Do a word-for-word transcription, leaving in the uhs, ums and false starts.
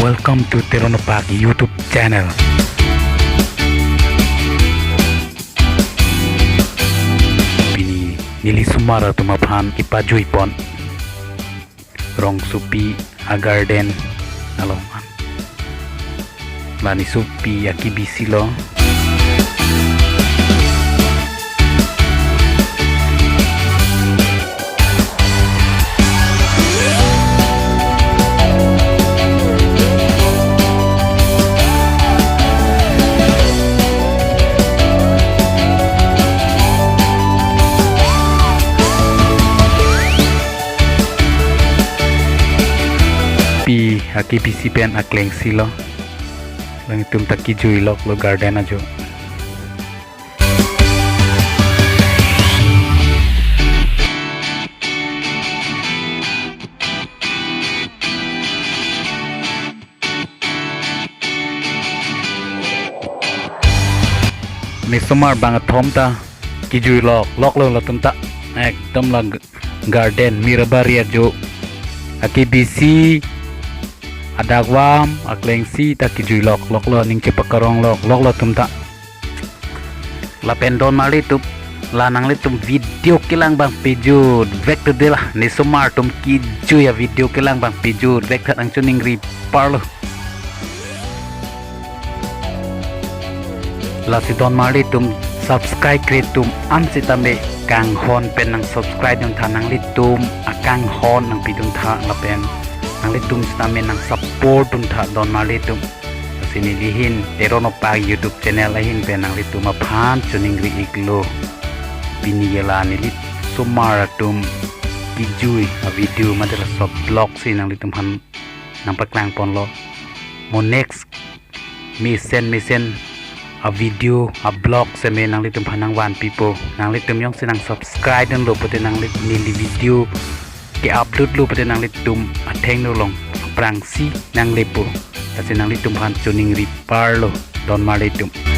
Welcome to Teron Opak YouTube channel. Pini neli osomar atum aphan kipajui pon Rongsopi a garden along. La nesopi akebisi lo. Pi akebisi pen aklengsi lo. Nangtum ta kejui lok lo garden ajo. Nesomar bang athom ta kejui lok lok lo latum ta. Ekdom la g-, garden Mirabari ajo. Akebisi, adakvam, aklengsi ta kejui lok lok lo, ning chepakarong lok lok lo latum ta. Lapen donmarli atum, la nanglitum video kelang bang pejut vek tu de la, nesomar atum kejui avideo kelang bang pejut vek tha nangchiningri parlo. Lasi donmarli atum subscribe kre atum an sitame kanghon pen nang subscribe dun tha, nanglitum akanghon nangpidun tha lapen nanglitum sitame nang support dun tha donmarli atum. Lasi neli ahin Teron Opak YouTube channel ahin pen nanglitum aphan chiningri iklo. Pini la neli osomar atum kejui avideo mate la short vlog si nanglitum aphan nangpaklang ponlo. Mo next mesen mesen avideo avlog seme nanglitum aphan nangvanpipo. Nanglitum jongsi nang subscribe dunlo pute nangli-, neli video ke-upload lo pute nanglitum athengno along aphrangsi nanglepo. Lasi nanglitum aphan chiningri parlo donmarli atum.